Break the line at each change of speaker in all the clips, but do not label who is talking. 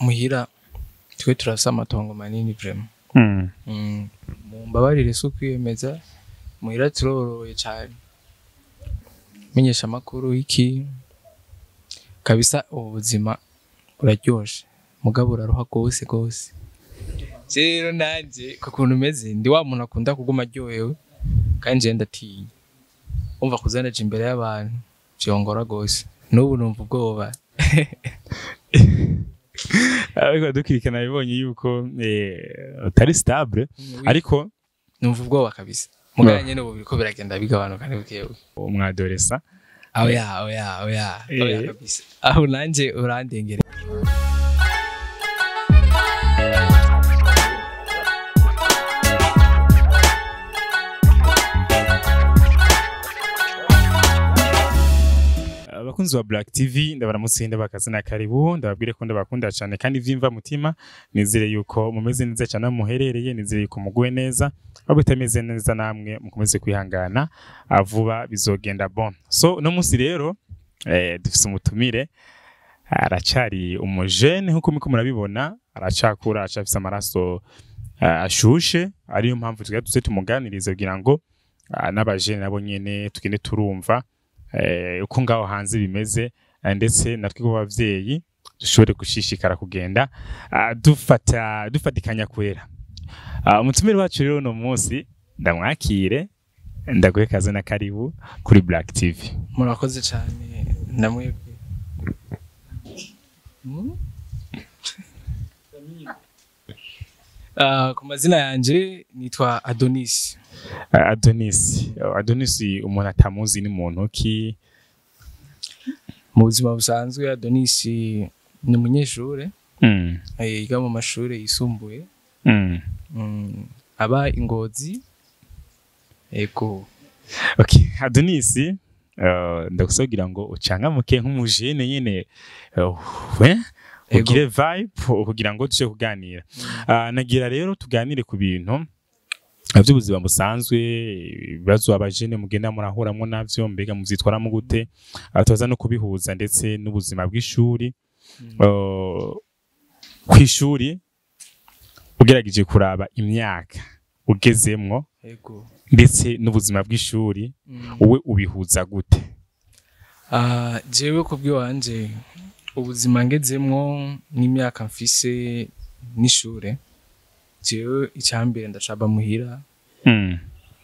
Muhira twe turafise amatongo manini vraiment. Mumbabarire si ukwiyemeza, muhira turoroye cane. Menyesha amakuru iki kabisa, ubu buzima buraryoshe mugabo uraruha gose gose. Rero nanje ku kuntu meze, ndi wa muntu akunda kuguma aryohewe, kandi jewe ndatinya. Umva, kuzanaja imbere y'abantu vyongora gose, n'ubu numva ubwoba.
Ariko dukurikirana bibonye yuko utari stable, ariko
numva ubwoba kabisa, mugabo nyene ubu biriko biragenda bigabanuka ni bukebuke.
Umwadoresa.
Oya, oya, oya, oya. Kabisa, aho nanje urandengere.
Abakunzi ba Black TV, ndabaramutse, ndabakaze na karibu, ndababwire ko ndabakunda cyane kandi vyimva mutima. Nizere yuko mumeze neza cyane aho muherereye, nizere yuko muguwe neza. Aho bitameze neza namwe mukomeze kwihangana, vuba bizogenda bon. So no munsi rero dufise umutumire, aracari umujene nkuko muriko murabibona, aracakura, aracafise amaraso ashushe, ariyo mpamvu tugira tuze tumuganirize kugira ngo n'abajene nabo nyene tugende turumva uko ngaho hanze bimeze, ndetse natwe b'abavyeyi dushobore gushishikara kugenda dufata dufatikanya kwera. Umutumire wacu rero uno munsi ndamwakire, ndaguhe kaze na karibu kuri Black TV.
Murakoze cyane namwebwe. Ku mazina yanje nitwa Adonis.
Adonis, Adonis umuntu atamuzi ni muntu ki?
Mu buzima busanzwe Adonis ni umunyeshure yiga mu mashure yisumbuye, aba i Ngozi, ego.
Okay, Adonis, ndagusabira ngo ucangamuke nk'umujene nyene, we ugire vibe kugira ngo tuje kuganira. Nagira rero tuganire ku bintu by'ubuzima busanzwe, ibibazo abajene mugenda murahuramwo navyo, mbega muvyitwaramo gute? Tuza no kubihuza ndetse n'ubuzima bw'ishuri. Kw'ishuri ugerageje kuraba imyaka ugezemwo ndetse n'ubuzima bw'ishuri, wowe ubihuza gute?
Jewe kubw'iwanje ubuzima ngezemwo n'imyaka mfise n'ishure, jewe icyambere ndacaba muhira.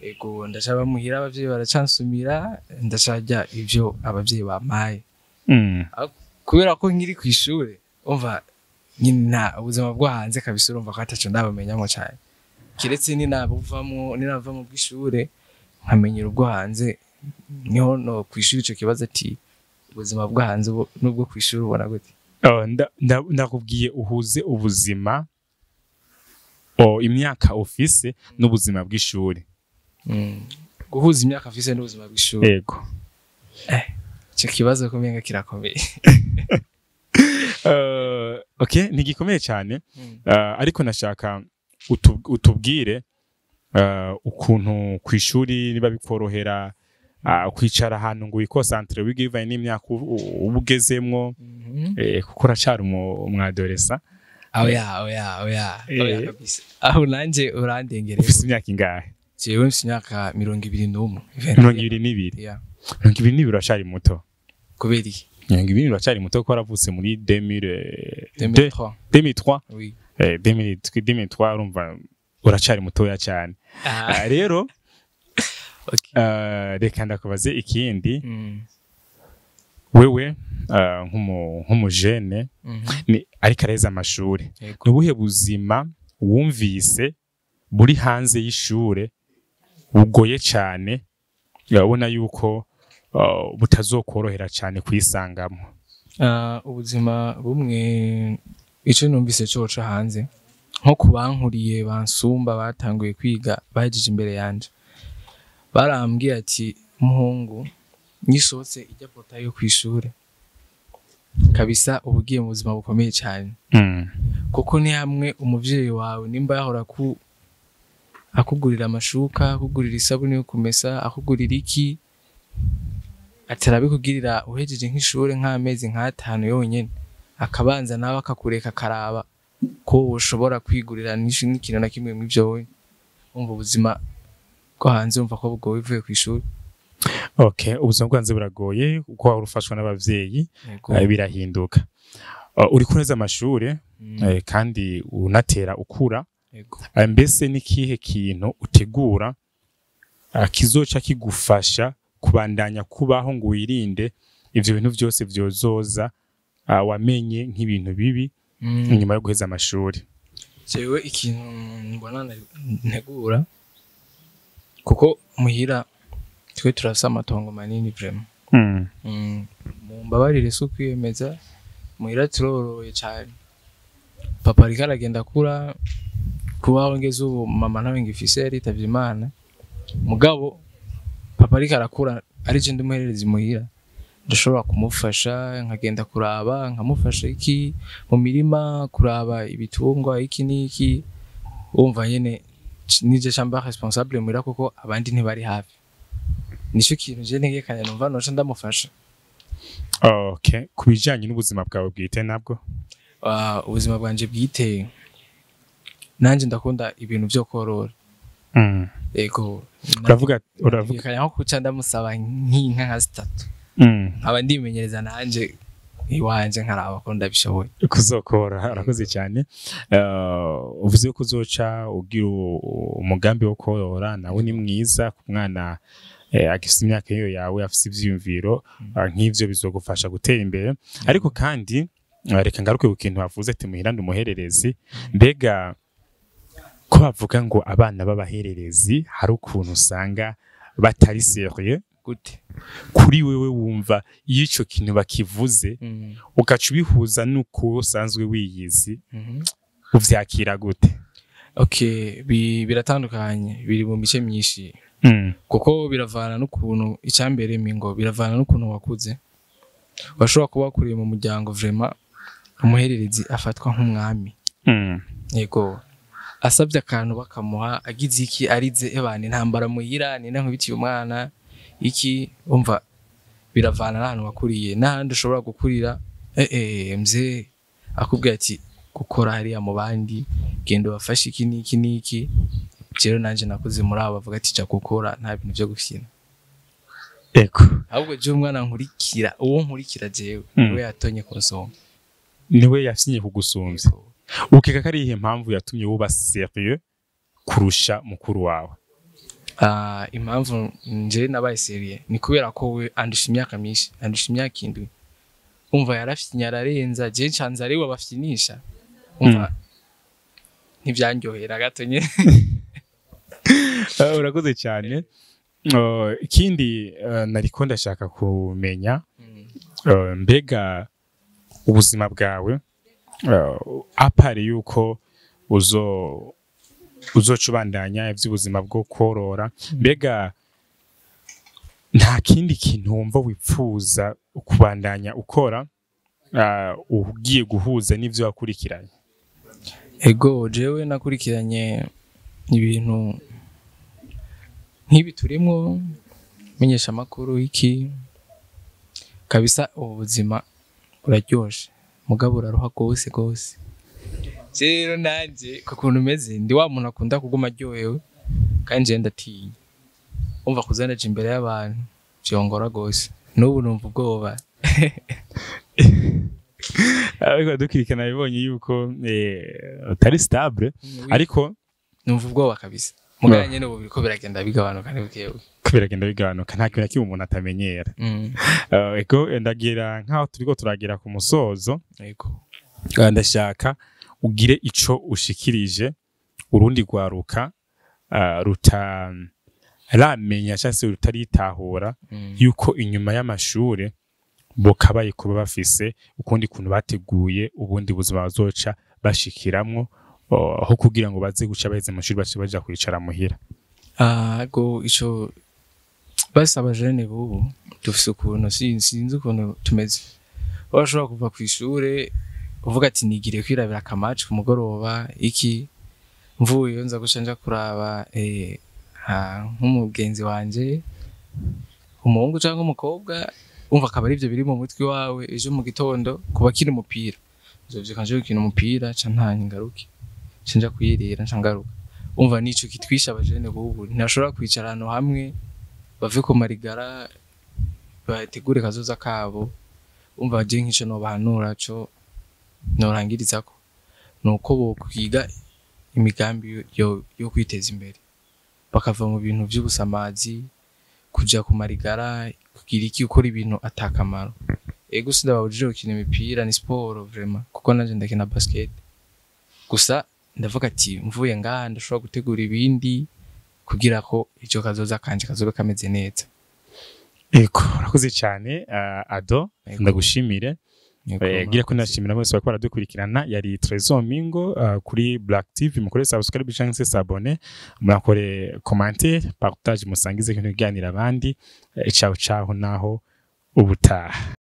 Ego, ndacaba muhira, abavyeyi baracansumira, ndacarya ivyo abavyeyi bampaye. Kubera ko nkiri kw'ishure, umva nyine nta ubuzima bwo hanze kabisa, urumva ko ataco ndabamenyamo cyane, kiretse ninabuvamwo, ninava mu bw'ishure nkamenyera ubwo hanze, niho no kw'ishure ico kibazo ati ubuzima bwo hanze n'ubwo kw'ishure ubona gute?
Oh, ndakubwiye uhuze ubuzima imyaka ufise n'ubuzima bw'ishuri.
Guhuza imyaka mfise n'ubuzima bw'ishure?
Yego.
Ico kibazo kumenga kirakomeye.
Okay, ntigikomeye cyane, ariko nashaka utubwire ukuntu kw'ishuri niba bikorohera kwicara ahantu ngo wiconcentre wige bivanye n'imyaka uba ugezemwo, kuko uracyari umwadoresa.
Oya, oya, oya, oya. Kabisa, aho nanje urandengereye.
Ufise imyaka ingahe?
Jewe mfise imyaka 21.
22?
Yeah.
22 uracari muto.
Kubera iki?
20 uracari muto kuko waravutse muri 2000
2003.
2003?
Oui.
2003, urumva uracari mutoya cyane. Rero reka ndakubaze ikindi. Wewe nk'umujene ni ariko areza amashuri, ni ubuhe buzima wumvise buri hanze y'ishure bugoye cyane, urabona yuko butazokorohera cyane kuyisangamo?
Ubuzima bumwe ico numvise coca hanze, nko ku bankuriye bansumba batanguye kwiga bahejeje imbere yanje, barambwiye ati muhungu, nyisohotse ijya portail yo kw'ishure kabisa uba ugiye mu buzima bukomeye cyane, kuko ni hamwe umuvyeyi wawe nimba yahora ku akugurira amashuka, akugurira isabune yo kumesa, akugurira iki, atarabikugirira uhejeje nk'ishure nk'amezi nk'atanu yonyene. Akabanza nawe akakureka akaraba ko ushobora kwigurira n'ikintu na kimwe mw'ivyo. Umva, ubuzima bwo hanze, umva ko bugoye uvuye kw'ishuri.
Okay, ubuzima bwanze buragoye kuko wari ufashwa n'abavyeyi.
Yego.
Birahinduka. Uri kuneza amashure, kandi unatera ukura.
Yego.
Mbese n'ikihe kintu utegura kizoca kigufasha kubandanya kubaho ngo wirinde ivyo bintu vyose vyozoza, wamenye nk'ibintu bibi inyuma yo guheza amashuri?
Jewe ikintu mbona ntegura, kuko muhira twe turafise amatongo manini vraiment. Mumbabarire si ukwiyemeza, muhira turoroye cane. Papa ariko aragenda akura, kubaho ngeze ubu mama ntawe ngifise, yaritavye Imana. Mugabo papa ariko arakura, ari je ndumuhererezi muhira, ndashobora kumufasha, nkagenda kuraba, nkamufasha iki mu mirima, kuraba ibitungwa, iki n'iki. Wumva nyene nije camba responsable muhira kuko abandi ntibari hafi. Nico kintu je ntegekanya, numva noca ndamufasha.
Okay, ku bijanye n'ubuzima bwawe bwite nabwo?
Ah, ubuzima bwanje bwite, nanje ndakunda ibintu vyo korora. Ego.
Uravuga.
Ntegekanya nko kuca ndamusaba nk'inka nka zitatu, nkaba ndimenyereza nanje iwanje, nkaraba ko ndabishoboye.
Kuzokora, arakoze cyane. Uvuze ko uzoca ugira umugambi wo korora, nawe ni mwiza ku mwana agifise imyaka iyo yawe, afise ivyiyumviro nk'ivyo, bizogufasha gutera imbere. Ariko kandi reka ngaruke ku kintu wavuze ati muhira ndi umuhererezi. Mbega ko bavuga ngo abana b'abahererezi hari ukuntu usanga batari sérieux?
Gute?
Kuri wewe, wumva iyo ico kintu bakivuze, ugaca ubihuza n'uko usanzwe wiyizi, uvyakira gute?
Okay, biratandukanye, biri mu mice myinshi, kuko biravana n'ukuntu, icyambere mingo biravana n'ukuntu wakuze. Washobora kuba wakuriye mu muryango vraiment umuhererezi afatwa nk'umwami. Yego, asabye akantu bakamuha, agize iki, arize, ebana intambara muhira, nina nkubitiye umwana iki. Umva, biravana n'ahantu wakuriye n'ahandi ushobora gukurira mzee akubwira ati gukora hariya mu bandi, genda ubafashe iki n'iki n'iki. Rero nanje nakuze muri abo bavuga ati ja gukora, nta bintu byo gufyina. Ahubwo jewe umwana nkurikira, uwo nkurikira jewe, we yatonye kunsonga.
Niwe yasinye kugusumvya. Ukeka ko ari iyihe mpamvu yatumye wuba sérieux kurusha mukuru wawe?
Ah, impamvu nje nabaye sérieux ni kubera ko we andusha imyaka myinshi, andusha imyaka 7. Umva, yarafyinye ararenza, je ncanze ari we bafyinisha. Umva, ntivyanryohera gato nyene.
Urakoze cyane. Ikindi nariko ndashaka kumenya, mbega ubuzima bwawe, à part yuko uzoca ubandanya ivy'ubuzima bwo korora, mbega nta kindi kintu wumva wipfuza kubandanya ukora, ugiye guhuza n'ivyo wakurikiranye?
Ego, jewe nakurikiranye ibintu nk'ibi turimwo, menyesha amakuru iki. Kabisa ubu buzima buraryoshe, mugabo uraruha gose gose. Rero nanje ku kuntu meze, ndi wa muntu akunda kuguma aryohewe, kandi jewe ndatinya. Umva, kuza ndaja imbere y'abantu vyongora gose, n'ubu numva ubwoba.
Ariko dukurikirana bibonye yuko utari stable, ariko
Numva ubwoba kabisa, mugabo nyene ubu biriko biragenda bigabanuka ni bukebuke.
Ko biragenda bigabanuka, nta kintu na kimwe umuntu atamenyera. Ego, ndagira nkaho turiko turagera ku musozo.
Yego.
Ndashaka ugire ico ushikirije urundi rwaruka ruta ramenya cyangwa se rutaritahura yuko inyuma y'amashure bokabaye kuba bafise ukundi kuntu bateguye ubundi buzima bazoca bashikiramwo, aho kugira ngo baze guca baheze mu mashuri bace baja kwicara muhira.
Ah, go ico basaba jene bubu, dufise ukuntu, sinzi ukuntu tumeze, washobora kuva ku ishure uvuga ati nigire kwirabira aka match ku mugoroba iki, mvuyeyo nza guca nja kuraba nk'umugenzi wanje umuhungu cyangwa umukobwa. Umva, akaba arivyo biri mu mutwe wawe ejo mu gitondo kuba kiri umupira. Nzovyuka nje gukina umupira, ca ntanye ngaruke, ca nja kuyerera, nca ngaruka. Umva, nico kitwisha abajene bubu, ntibashobora kwicara ahantu hamwe bave ku marigara, bategure kazoza kabo. Umva, je nk'ico nobahanura, co norangirizako, nuko bokwiga imigambi yo kwiteza imbere, bakava mu bintu vy'ubusamazi, kuja ku marigara, kugira iki, gukora ibintu atakamaro. Ego, sindababujije gukina imipira, ni siporo vraiment, kuko nanje ndakina basket. Gusa ndavuga ati mvuye ngaha ndashobora gutegura ibindi kugira ko ico kazoza kanje kazobe kameze neza.
Ego, urakoze cyane, Ado.
Ego.
Ndagushimire.
Yego,
Gira ko
murakoze.
Ndashimira bose bariko baradukurikirana. Yari Trésor Mingo kuri Black TV. Mukore subscribe cyangwa se s'abonner, murakore commentaire, partage, musangize ibintu biganira abandi. Ciao ciao, naho ubutaha.